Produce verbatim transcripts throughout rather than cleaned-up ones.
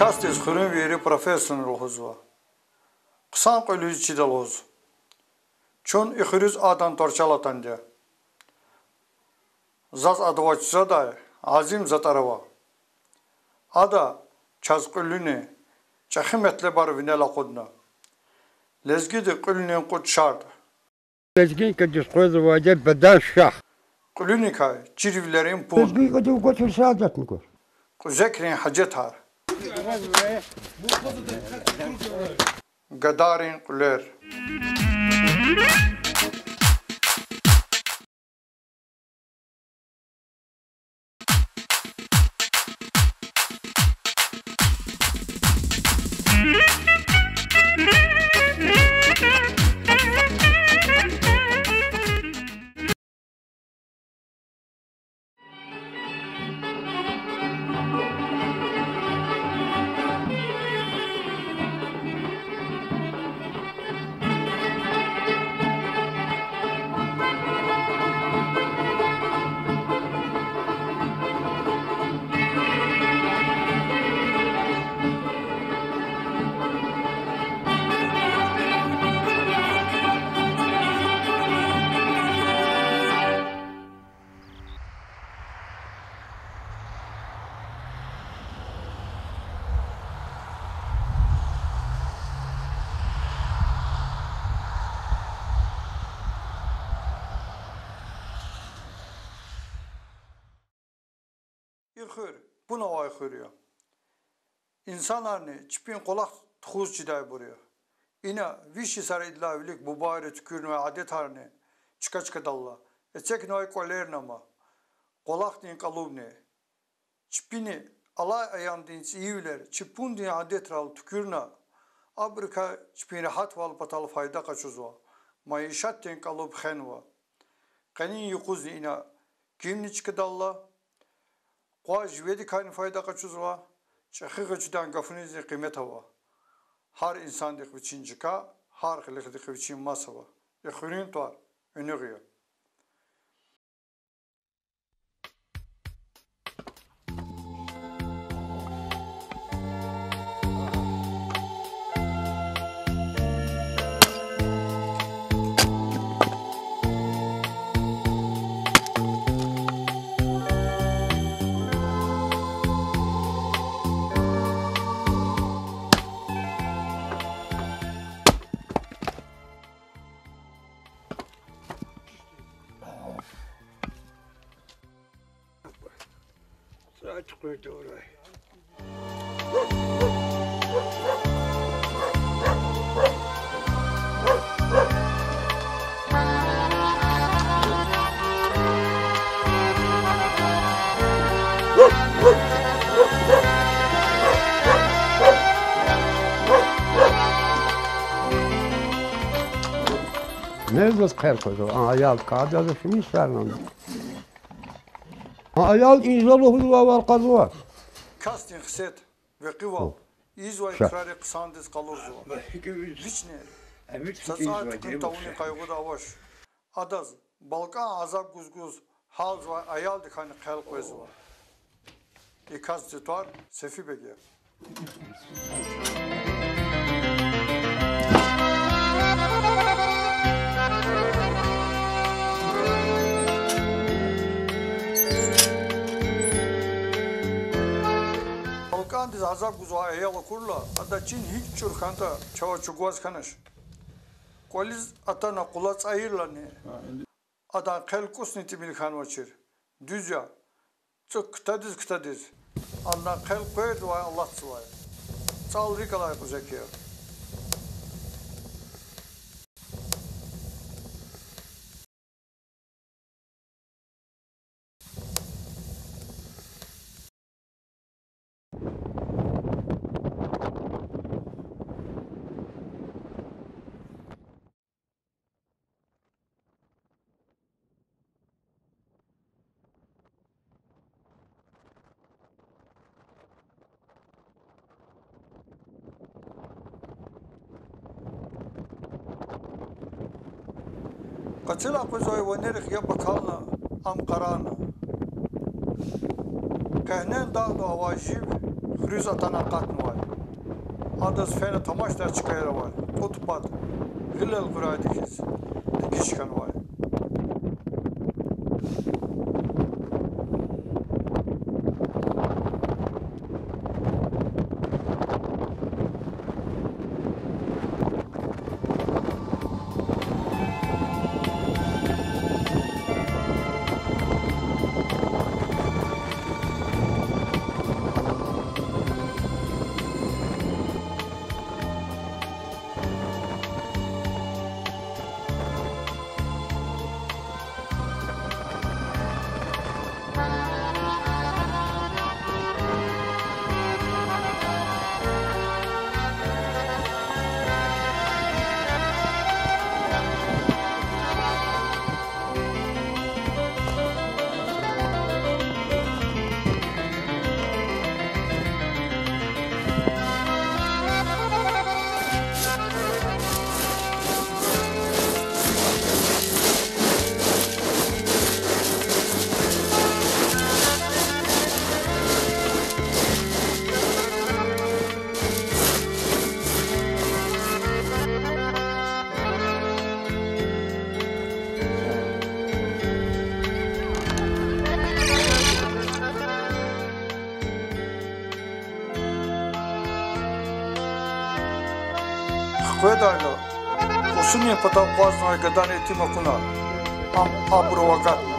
Касдиз хуьруьнвийри профессорни лугьузва. Хъсан кьуьлуьз чида лугьуз. Чун и хуьруьз адан тӀварцӀел атанди я. Заз ада ваз чизвайдай азим затӀар ава. Ада чаз кьуьлуьни, чӀехи метлебар винел акъудна. Лезгиди кьуьлунин кьуд шартӀ. Лезгинкадиз къвезвайди я бедан шах. Кьуьлуьникай чирвилерин пун. Лезгинкадив гвачир садатни гваз. Кьуьзекрин гьажетар. Гадайрин кьуьлер. И хуьр пун авай хуьр я. Инсанарни чпин къулахъ тухуз чидайбур я. Ина виш йисар идалай вилик бубайри туькӀуьрнавай адетарни чка-чкадал ала, эцигнавай кӀвалерни ама, къулахдин кӀалубни. Чпини алай аямдин цӀийивилер чи пундин адетрал туькӀуьрна, абурукай чпин регьятвал патал файда къачузва, майишатдин кӀалуб хвенва. Къенин юкъузни ина кимни чкадал ала, къваз живедикайни файда къачузва, чӀехи-гъвечӀидан гафунизни къимет ава. Гьар инсандихъ вичин чка, гьар къилихдихъ вичин маса ава. И хуьруьн тӀвар Уьнуьгъ я. Нез заз хъел къвезва, а аял кӀанда заз финиз фарнан. А аял инжа лугьузвайвал кьазва. Касдин хесет, векъивал ийизвай крари хъсандиз къалурзава. Вични са цӀай туькӀуьрун тавуни къайгъуда авач. Адаз балкӀан азаб гуз-гуз гьалзавай аялдикайни хъел къвезва. И касдин тӀвар Сефибег я. БалкӀандиз азаб гузвай аял акурла, ада чин гьикӀ чӀур хьанатӀа чавай чӀугваз хьанач. КӀвализ атана къула цӀайирлани, адан хъел кӀусни тӀимил хьанвачир. Дуьз я, цӀук ктадиз-ктадиз, адан хъел къвердавай алатзавай. ЦӀал рикӀ алай кьуьзек я. Къацел къвезвай ванерихъ яб акална, ам къарагъна. Къегьнен дагъда авай жив Хуьруьз атана акъатнавай. Адаз фена тамашдай чкаяр авай. Кьуд пад гъил элкъурайди хьиз дегиш хьанвай. Хкведайла, кьусунин патав акъвазнавай гадани итим акуна, ам абуру агатна.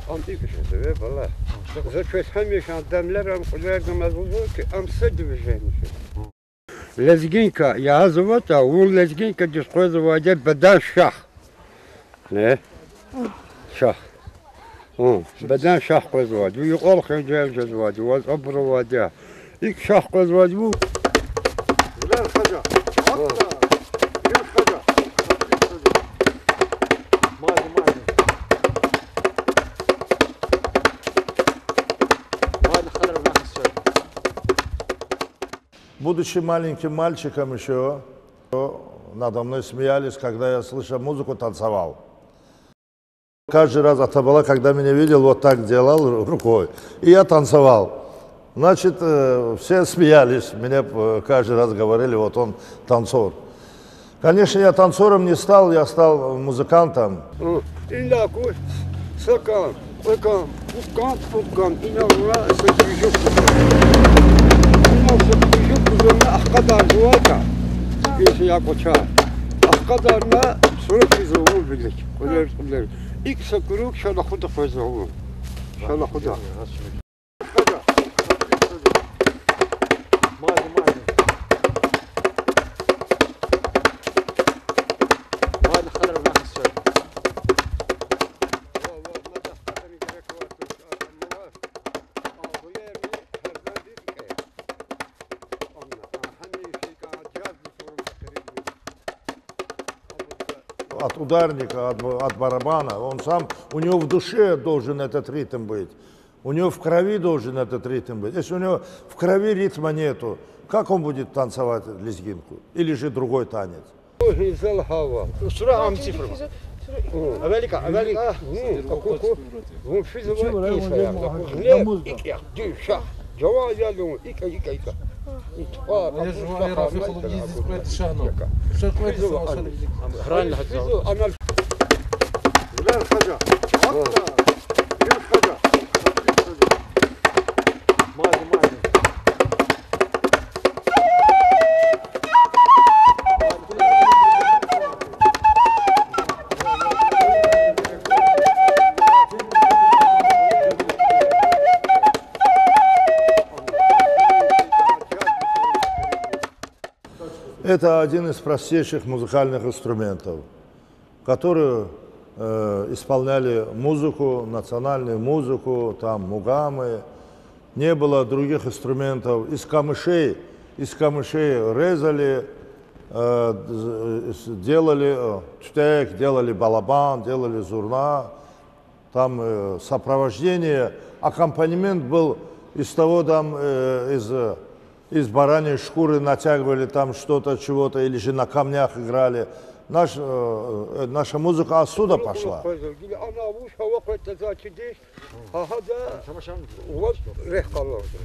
Ам икӀ жезвай, валлагь. За квез гьамиша демлер ам кьуьлердамаз лугьузва ки, ам са движение жезва. Лезгинка ягъазватӀа, вун лезгинкадиз къвезвайди я беден шах. Не? Шах. Гьа, беден шах къвезвайди, вун юкьвал хенжел жезвайди, ваз абур авайди я. ИкӀ шах къвезвайди вун. Гьа. Будучи маленьким мальчиком ещё, надо мной смеялись, когда я, слыша музыку, танцевал. Каждый раз атабала, когда меня видел, вот так делал ру-, рукой. И я танцевал. Значит, э, все смеялись, мне, э, каждый раз говорили, вот он танцор. Конечно, я танцором не стал, я стал музыкантом. М. Инлаку са кам, кьве кам, пуд кам, пуд кам, инал вуна са кружок. Инал са кружок гузвани ахкъадарзавайди я. Инса я кӀвача. Ахкъадарна, сура физва вун вилик. Кьуьлер, кьуьлер. ИкӀ са круг Шалахуда къвезва вун. Шалахуда. От ударника, от б-, от барабана. Он сам, у него в душе должен этот ритм быть. У него в крови должен этот ритм быть. Если у него в крови ритма нету, как он будет танцевать лезгинку? Или же другой танец? Гьизал гьава. Сура ам цифра. Авелика, авелика. Ку, ку. Вун физва инса я. Ку гьле, икӀ я, дуьз шах. Жаван я лун, икӀ, икӀ, икӀ. Итфа, Рафикъулла, дидиз кьвед шагьна. Шагь кьвед шагьна. Гьран лагьай зал. Гьатта. Это один из простейших музыкальных инструментов, которые, э, исполняли музыку, национальную музыку, там, мугамы. Не было других инструментов. Из камышей, из камышей резали, э, з-, с-, делали, э, тютек, делали балабан, делали зурна. Там, э, сопровождение, аккомпанемент был из того, там, э, из, э, из бараньей шкуры натягивали там что-то, чего-то, или же на камнях играли. Наш, э, э, наша музыка отсюда пошла. Гила ана вуч гьава къведа за чидиш, гьа гьада ваз рехъ къалурди.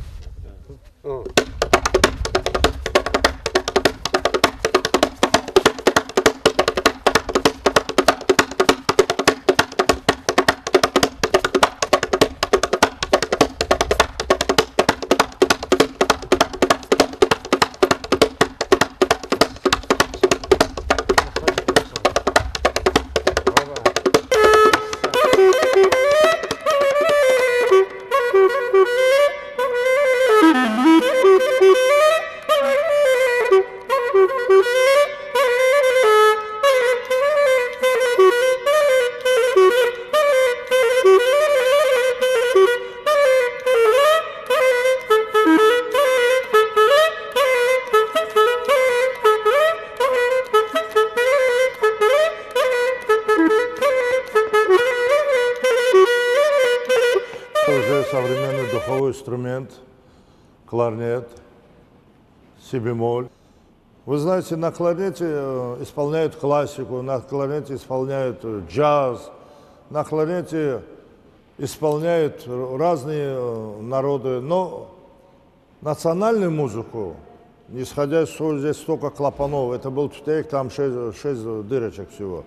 Уже современный духовой инструмент, кларнет, си бемоль. Вы знаете, на кларнете, э, исполняют классику, на кларнете исполняют, э, джаз, на кларнете исполняют р-, разные, э, народы, но национальную музыку, исходя из того, здесь столько клапанов, это был тютек, там шесть, шесть дырочек всего.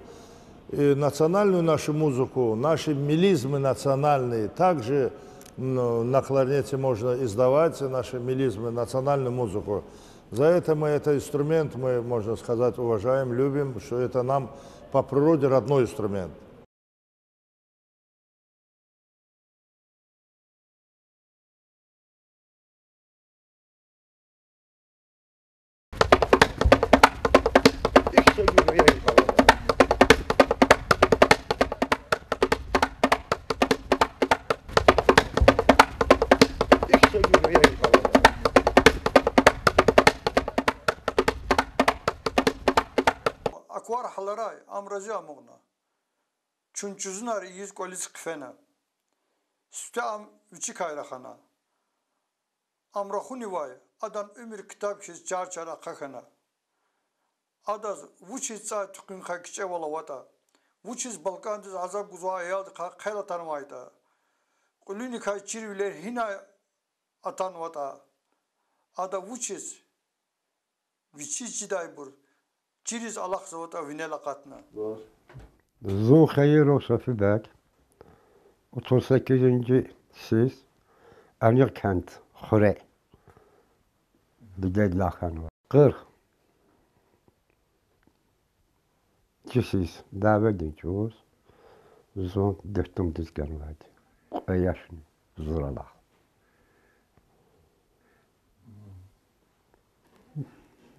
И национальную нашу музыку, наши мелизмы национальные, также, м, на кларнете можно издавать наши мелизмы, национальную музыку. За это мы, этот инструмент мы, можно сказать, уважаем, любим, что это нам по природе родной инструмент. Аквар гьаларай, ам рази амукьна. Чун жузунар ийиз кӀвализ хъфена. Сифте ам вичикай рахана. Ам рахунивай, адан уьмуьр ктаб хьиз чар-чар ахъа хьана. Адаз вучиз цӀай туьхуьнихъай кичӀевал аватӀа, вучиз балкӀандиз азаб гузвай аялдихъай хъел атанвайтӀа, кьуьлуьникай чирвилер гьинай атанватӀа, ада вучиз вичиз чидайбур чириз алахъзаватӀа винел акъатна. Зун Хаиров Софибек, отуз секизинжи йис, Аникъкент хуьре дидедилай хьанва. Къыркъ йис йис дяведин чӀавуз зун детдомдиз кӀанвайди, кьве яшни зуралай.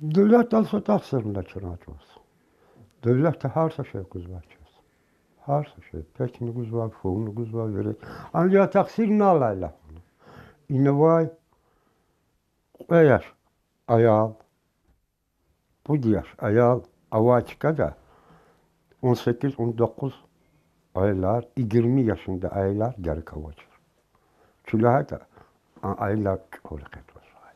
Девлетдал са тахсир ава чна чӀавуз. Девлет гьар са шей гузвай чаз. Гьар са шей. Пекни гузвай, фуни гузвай, вири. Анжах тахсир налайла. Инавай кьве яш аял, пуд яш аял авай чкада он секиз, он докъуз аялар, игирми яшинда аялар герек авачир. Чуьлегьада а аялар чӀуру къе твазвай.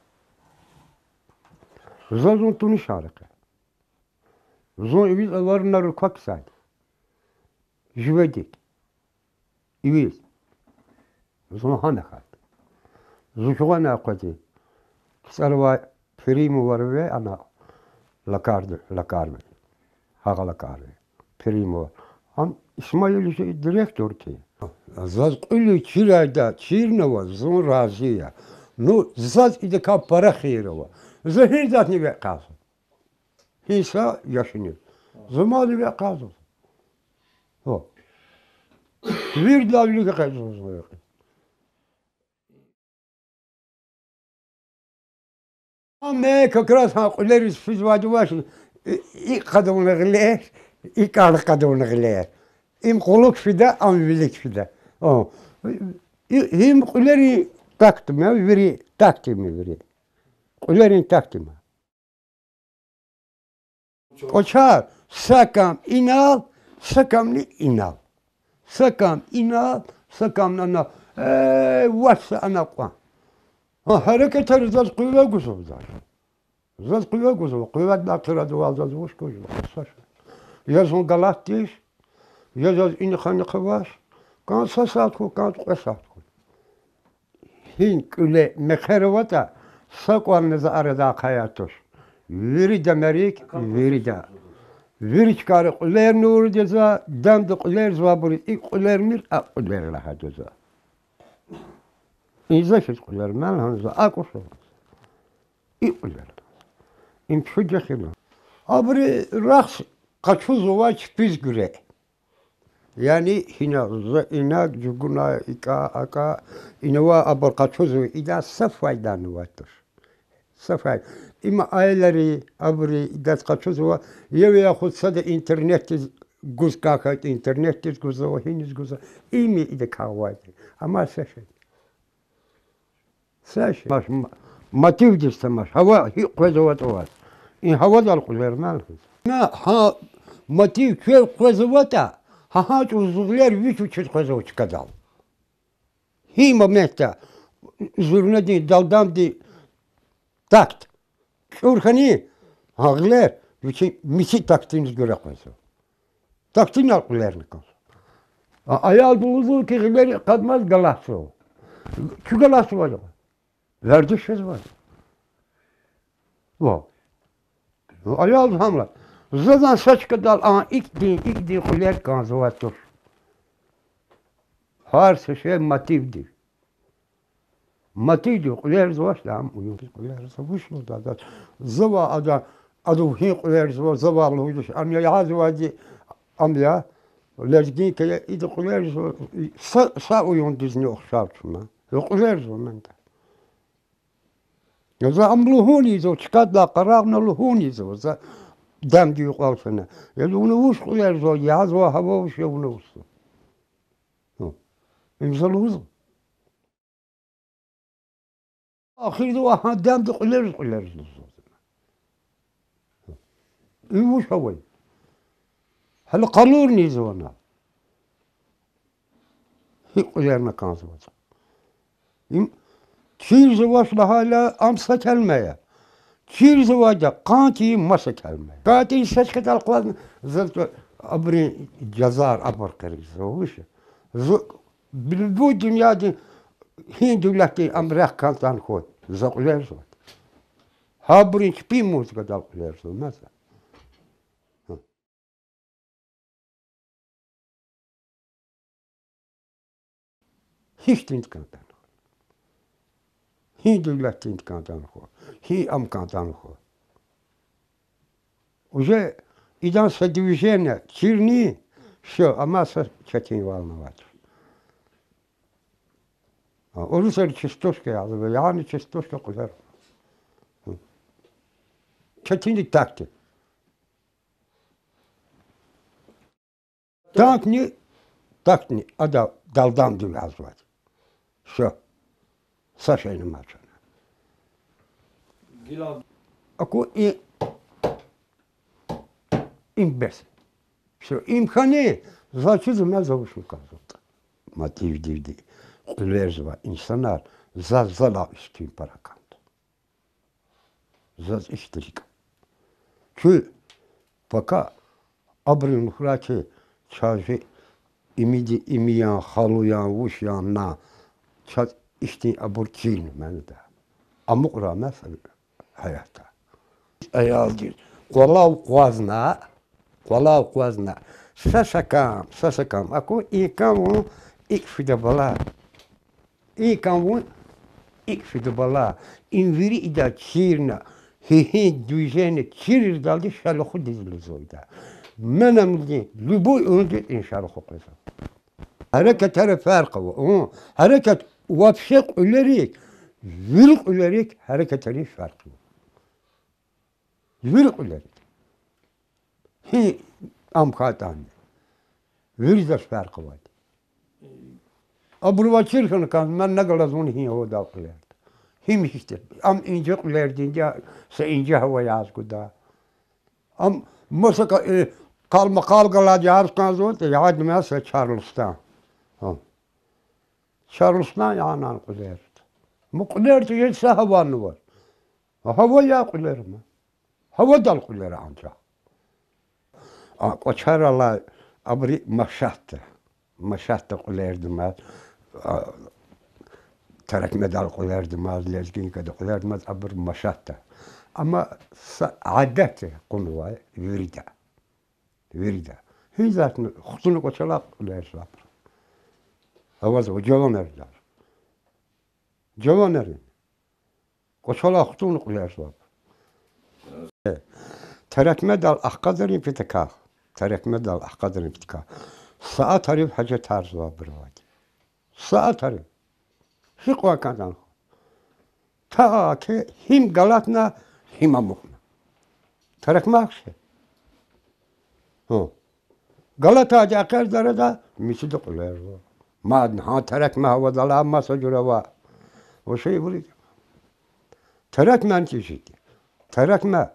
За зун тунишар къе. Зун ивиз аварна руква ксайди. Живедик. Ивиз. Зун гьана хьайиди. Зи жуван акъвади. КцӀарвай Перимовар ва ана Лакарди, Лакарви. Гьагъа Лакарви. Перимовар. Ам Исмаил жи директор тир. Заз кьуьл чирайда чирнава, зун рази я. Ну, заз идакай пара хийир ава. За гьи затӀни векь кьазва. Гьи са яшни. За мадни векь кьазва. Гьа. Виридалай вилик экъечӀзава зун векь. Ам как раз гьа кьуьлериз физвайди вач, и, и къадавна гъилер, и кӀар къадавна гъилер. Им кьулухъ фида, ам вилик фида. О. И, им кьуьлерин такт я, вири такт я, вири. Кьуьлерин такт я. Кьвачар, са кам инал, са камни инал. Са кам инал, са камни анал. Э, вач са ана кьван. Гьа, гьерекатар заз къуват гузва заз. Заз къуват гузва, къуватдалай тир адавай заз вуч гузва, са шей. Я зун галатдиз, я заз ина хьана хъваз, кӀан са сят хьун, кӀан кьве сят хьун. Гьи кьуьле мехъер аватӀа, са кӀвални за арадай ахъая туш. Вирида мерик, вирида. Вири чкайра кьуьлер нур жезва, дамда кьуьлерзавайбуруз икӀ кьуьлермир, акӀ кьуьлер лагьай жезва. Им за хьиз кьуьлермир, гьана за акӀ кьуьлер. ИкӀ кьуьлер. Им чуьхуьд жагъурна. Абуру рахс къачузва чпиз гуьре. Яни гьина за инаг жугъуна икӀа, акӀа, инава абур къачузва, идан са файдани авай туш. Са фай-, има аялри, абуру идаз къачузва, я вири хуьд сада интернетдиз гуз кӀан хьайитӀа, интернетдиз гузва, гьиниз гузва, им идакай авайди. Амма са шей. Са шей. Маш м-, мотивдиз тамаш. Гьава гьикӀ къвезватӀа ваз. И гьавадал кьуьлермир. На, гьа мотив квел къвезватӀа, гьа гьа чӀавуз гъилер вич-вичиз къвезва чкадал. Гьи моментда зурнадин, далдамдин такт чӀур хьани, гьа гъилер вичин михьи тактиниз гуьре къвезва. Тактинал кьуьлерна кӀанзава. А аялди лугьузва хьи, гъилери къадмаз галатзава. Куь галатзава? Вердиш жезвай. Ва. Аял гьамла. Зазан са чкадал а икӀдин, икӀдин кьуьлер кӀанзавай туш. Гьар са шей мотивдив. Мотивдив кьуьлерзавач, ам уюн кьуьлерзава, вуч лугьуда. Завай ада, адав гьи кьуьлерзава, завай лугьудиш, ам я язавайди, ам я лезгинка я, ида кьуьлерзава, са, са уюндизни ухшар туш ма. Я кьуьлерзава менда. За ам лугьун ийизва, чкадилай къарагъна лугьун ийизва, за дамдив кьван фена. Я вуна вуч кьуьлерзава, язва, гьава вуч я вуна вуч. Гьу. Им за лугьузва. Ахирда ва гьа дамда кьуьлерза, кьуьлерза лугьузва. Им вуч авай? Гьеле къалурни ийизва вуна. ГьикӀ кьуьлерна кӀанзаватӀа. Им чирзавач лагьайла, ам са келима я. Чирзавайди къанти маса келима я. КӀантӀи са чкадал акъвазна, за абурун жазар абур къиргзава, вуч я. Зу-, любой дуьньядин гьи девлетдин ам рехъ кӀантӀани хьуй, за кьуьлерзаватӀа. Гьабурун чпин музыкадал кьуьлерзава маса. Гьихьтинди кӀантӀани хьуй. Гьи девлетдинди кӀантӀани хьуй. Гьи ам кӀантӀани хьуй. Уже идан са движение чирни, всё, амма са четинвални авач. А, урусри частушка язва, яни частушка кьуьлер. Четинди тактика. Тактни, тактни, ада далдамдив язвай. Всё. Са шейни амач. Аку и, им бес. Всё, им хьани, заз чиз мез авушни кӀанзаватӀа. Мотивдивди кьуьлерзавай инсанар заз залай уьстуьн пара кӀанда. Заз ихьтин рикӀ. Куь пака абурун мухрачи чаз жи имиди, имиян, халуян, вушян на, чаз ихьтин абур чирна ман да. Амукьрай ман са гьаятда. Аялдиз къвалав акъвазна, къвалав акъвазна, са са кам, са са кам аку, и кам вун икӀ фида бала. И кам вун икӀ фида бала, им вири ида чирна, гьи-гьи движение чирдалди шалахудиз лугьузва ида. Менамди, любой уьнди и шалаху къвезва. Гьерекатра фаркъ ава, у, гьерекат вообще кьуьлерик, вири кьуьлерик гьерекатрин фаркъ ава. Вири кьуьлер. Гьи ам хьайитӀани. Виридаз фаркъ авайди. Абурувай чир хьана кӀанзава, мад на галаз вун гьи гьавадал кьуьлерда. Гьим ихьтин. Ам инжи кьуьлердинди я, са инжи гьава яз гуда. Ам маса ка-, э, къалмакъал галаз яз кӀанзаватӀа, яд маса Чарлстон. Гьа. Чарлстон яна кьуьлерда. Ма кьуьлерда, е са гьавани ваъ. Гьава я кьуьлер ма. Гьавадал кьуьлер анжах. А кӀвачерал алай абуру машатда. Машатда кьуьлердамаз, а, терекмедал кьуьлердамаз, лезгинкада кьуьлердамаз абур машатда. Амма са адет я кьунвай вирида. Вирида. Гьи затӀни хтуна кӀвачерал кьуьлерзавайбур. Авазва жаванар. Жаванар. КӀвачерал хтуна кьуьлерзавайбур. Терекмедал ахкъадарин патахъай. Терекмедал ахкъадарин патахъай. Саатарив гьажетарзавайбур авайди. Саатарив. Гьикьван кӀанзава. Та ки гьим галатна, гьим амукьна. Терекме ахши. Гьа. Галатайди экъечӀ арада, мичӀида кьуьлерзава. Мадни гьа терекме гьавадал маса жуьре ава. Вучиз ибур? Терекмени чизи. Терекме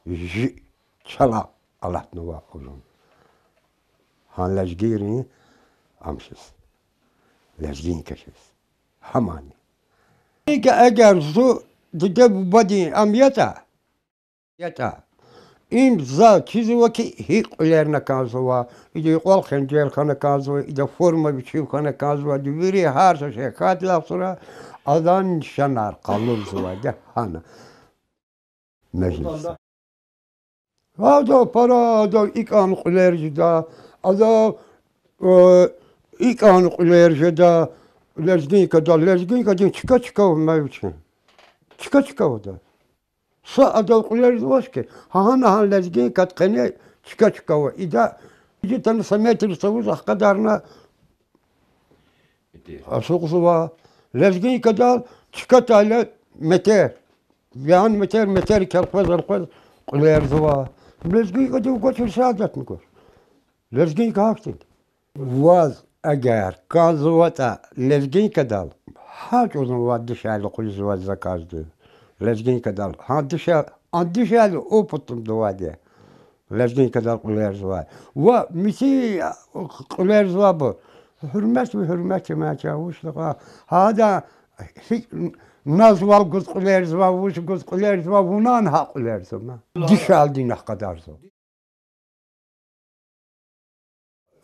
жи чалай алатнава узун. Гьа лезгийрин ам хьиз. Лезгинка хьиз. Гьамани. Эгер, эгер зун диде-бубадин ам ятӀа, ятӀа. Им заз чизва хьи, гьикӀ кьуьлерна кӀанзава, ида юкьвал хенжел хьана кӀанзава, ида форма вичив хьана кӀанзава, ида вири гьар са шей хьайидалай сура, адан нишанар къалурзавайди гьана. Межлисда. Ада пара, ада икӀ кьуьлер жеда, ада, э, икӀ кьуьлер жеда, лезгинкада, лезгинкадин чка-чка ава вичин. Чка-чка ава ада. Са адал кьуьлерзавач хьи, гьа гьана гьа лезгинкадин къене чка-чка ава. Ида, ида тани са метр цавуз ахкъадарна, асухзава. Лезгинкадал чка атайла метр. Яни метр, метр кӀел къвез, элкъвез кьуьлерзава. Лезгинкадив гвачир са адетни гвач. Лезгинка гьахьтинди. Ваз эгер кӀанзаватӀа лезгинкадал, гьа чӀавузни ваз дишегьли къуьзва заказдив. Лезгинкадал, гьа дишегь-, а дишегьли опытныйди ваз я. Лезгинкадал кьуьлерзавай. Ва мичӀи кьуьлерзавайбур. Гьуьрмет ви гьуьрмет я, ма ча вуч лагьай. Гьада гьи назвал гуз кьуьлерзава, вуч гуз кьуьлерзава, вунани гьакӀ кьуьлерзава ма. Дишегьлидин ахкъадарзава.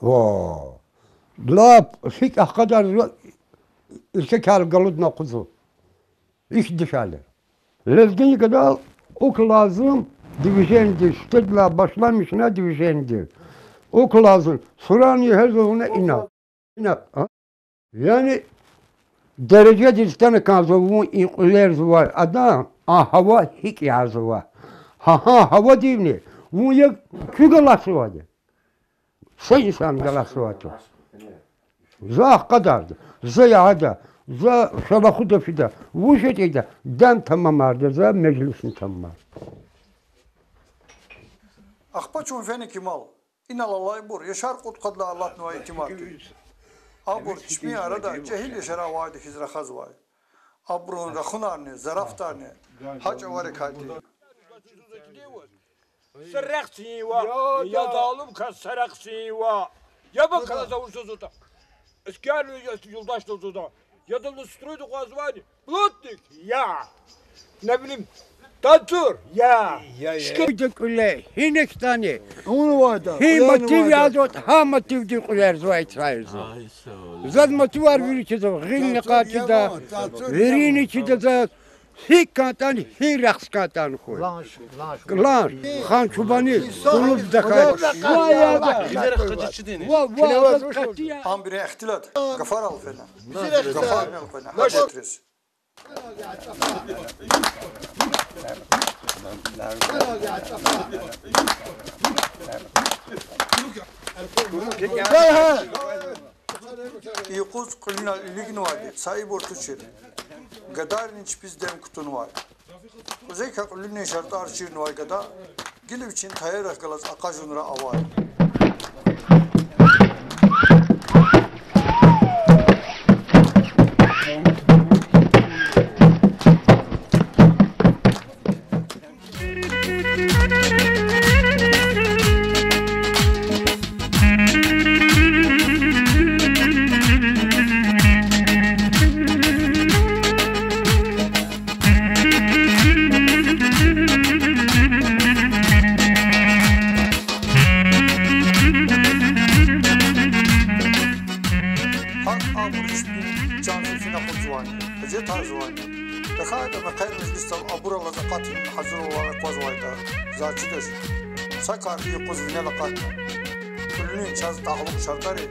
Ва лап гьикӀ ахкъадарзава, эркекар галудна акъудзава. Иш дишегьли. Лезгинкадал укх лазим движениедиз, сифтедилай башламишна движениедиз. Укх лазим. Сурани гьезва вуна ина. Ина, а? Яни дережадиз атана кӀанзава вун и кьуьлерзавай адан, а гьава гьикӀ язава. Гьа, гьа гьавадивни вун я куь галатзавайди. Са инсан галатзавай туш. За ахкъадарда, за ягъада, за шалахуда фида, вуж ятӀа ийида, дам тамамарда, за межлисни тамамарда. Ахпа чун фена кимел. Инал алайбур, яшар кьудкъадалай алатнавай итимар тир. Абур чпин арада жегьил яшар авайди хьиз рахазвай. Абурун рахунарни, зарафатарни гьа чӀаварикай тир. Са рехъ цин ва, я далум кас са рехъ цин ва. Я бакала за вуж зазута. Эскерли я юлдаш зазута. Ядалай стройда акъвазвани? Плотник? Я. Не билейм, танцор? Я. Шкида кьуьле, гьина хьтани. Гьи мотив язаватӀа, гьа мотивдив кьуьлерзавай цайза. Заз мотивар вири чизва, гъилни къачуда, вирини чида заз. ГьикӀ кӀантӀани, гьи рехъ кӀантӀани хьуй. Лан, Хан Чубани, Кулуб Закай. Ам бирин ихтилат. Гафарал фена. Гафарал фена. Гьажатриз. Юкъуз кьуьлунал илигнавайди са ибур тушир. Гадайрини чпиз дем кутунвай. Кьуьзуь хьайи кьуьлуьнин шартӀар чирнавай гада гила вичин таярихъ галаз акъажунра авай. ГьакӀ абур чпин чанни фин акъудзавайни, гьазетарзавайни. ТахьайтӀа мехъер-межлисдал абурал алаз акъатун гьазурвал аквазвайтӀа, заз чидач, са кар и юкъуз винел акъатна. Кьуьлуьнин чаз талукь шартӀари,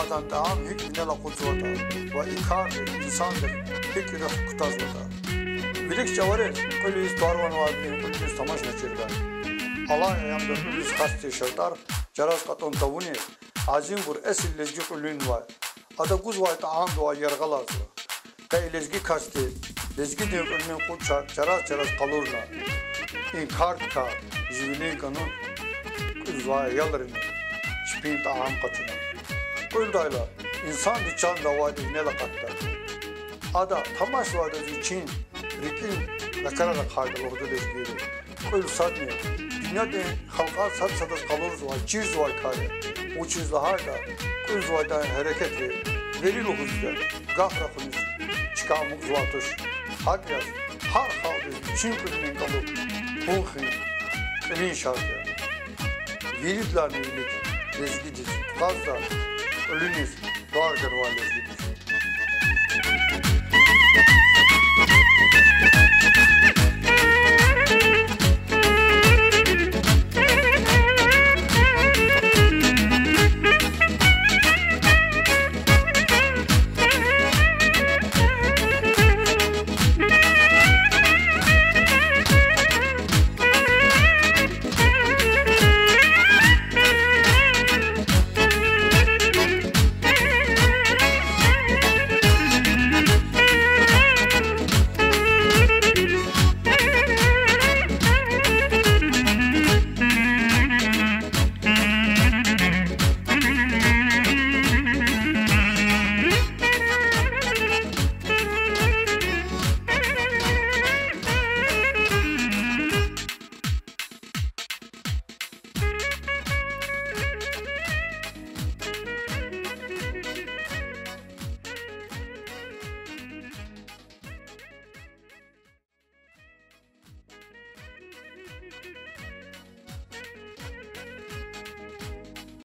адан тӀям гьикӀ винел акъудзаватӀа ва и карди инсандихъ гьикӀ руьгь кутазватӀа. Вилик чӀавариз кьуьл ийиз тӀвар-ван авайбурун кьуьлуьниз тамашна чирда. Алай аямда кьуьлуьз хас тир шартӀар чараз кьатӀун тавуни, азимбур эсил лезги кьуьлуьнивай, ада гузвай тӀямдивай яргъаларзава. Къе и лезги касди лезгидин кьуьлуьнин кьуд чар чараз-чараз къалурна, и кардикай живилин кӀану кьуьлзавай аялрини чпин тӀям къачуна. Кьуьлдайла, инсанди чанда авайди винел акъатда. Ада тамашзавайдаз вичин рикӀин накарар ахъайда лугьуда лезгийри. Кьуьл садни дуьньядин халкьар сад-садаз къалурзавай, чирзавай кар я. Вучиз лагьайтӀа кьуьлзавайдан гьерекатри вири лугьуз я, гаф рахуниз чка амукьзавай туш. ГьакӀ яз гьар халкьдиз вичин кьуьлуьнин кӀалуб, пул хуьн, кьилин шартӀ я. Виридалайни вилик лезгидиз квазда кьуьлуьниз тӀвар ганвай лезгиди.